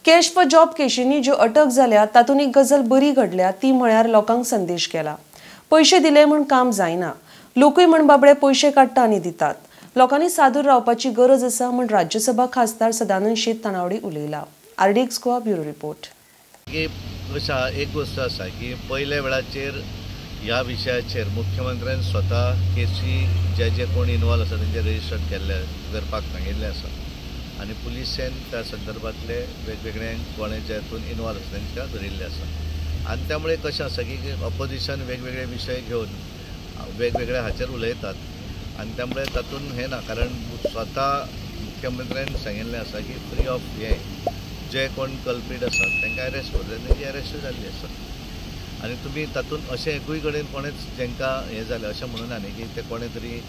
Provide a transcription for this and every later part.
Cash for job केशींनी ज्यो अटक जाल्या तातूंत एक गजाल बरी घडल्या ती म्हळ्यार लोकांक संदेश गेला. पयशे दिले म्हूण काम जायना, लोकूय म्हण बाबडे पयशे काडटा आनी दितात. लोकांनी सादूर रावपाची गरज आसा म्हूण राज्यसभा खासदार Sadanand Shet Tanavade उलयला. RDX Goa bureau report. एक गोश्ट आसा की पयल्या वेळाचेर ह्या विशयाचेर मुख्यमंत्र्यान स्वता केसी जे जे कोण इन्वॉल्व आसा तेंचे रजिस्टर्ड केल्ले करपाक सांगिल्लें आसा आनी पुलिसेन त्या संदर्भातले वेगवेगळे कोणे जे हातून इन्वॉल्व आसा तेंकां धरिल्लें आसा. आनी त्यामुळे कशें आसा की ऑपोजिशन वेगवेगळे विशय घेवन वेगवेगळे हाचेर उलयतात आनी त्यामुळे तातूंत हें ना, कारण स्वता मुख्यमंत्र्यान सांगिल्लें आसा की फ्री ऑफ हें जे कोण कल्प्रीट आसात तांकां अरेस्ट करता, तेंची अरेस्ट जाल्ली आसा. आनी तुमी तातूंत अशें एकूय कडेन कोणेच जेंकां हें जालें अशें म्हणून ना न्ही की ते कोणें तरी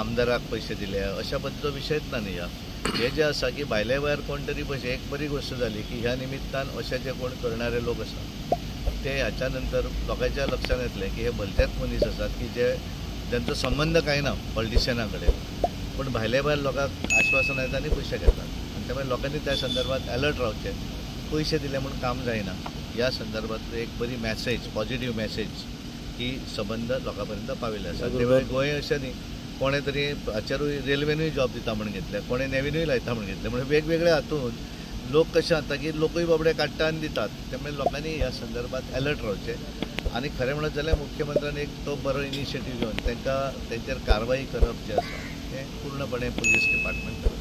आमदाराक पयशे दिले अशा पद्दतीचो विशयच ना न्ही. ह्या हे जे आसा की भायल्या भायर कोण तरी पयशे, एक बरी गोश्ट जाली की ह्या निमित्तान अशे जे कोण करणारे लोक आसा ते ह्याच्या नंतर लोकांच्या लक्षांत येतलें की हे भलतेच मनीस आसात की जे जांचो संबंद कांय ना पॉलिटिशियना कडेन, पूण भायल्या भायर लोकांक आश्वासनां येता आनी पयशे घेतात. आनी त्यामुळे लोकांनी त्या संदर्भात अलर्ट रावचें, पयशे दिले म्हूण काम जायना. ह्या संदर्भातली एक बरी मॅसेज, पॉझिटिव्ह मॅसेज ही संबंद लोकां पर्यंत पाविल्ली आसा. त्यामुळे गोंय अशें न्ही कोणें तरी हाचेरूय रेल्वेनूय जॉब दिता म्हूण घेतले, कोणें नेव्हीनूय लायता म्हूण घेतले, म्हणजे वेगवेगळे हातून लोक कशें जाता की लोकूय बाबडे काडटा आनी दितात. त्यामुळे लोकांनी ह्या संदर्भात अलर्ट रावचें आनी खरें म्हणत जाल्यार मुख्यमंत्र्यान एक तो बरो इनिशिएटीव घेवन तांकां तेंचेर कारवाई करप जें आसा तें पूर्णपणे पुलीस डिपार्टमेंट करता.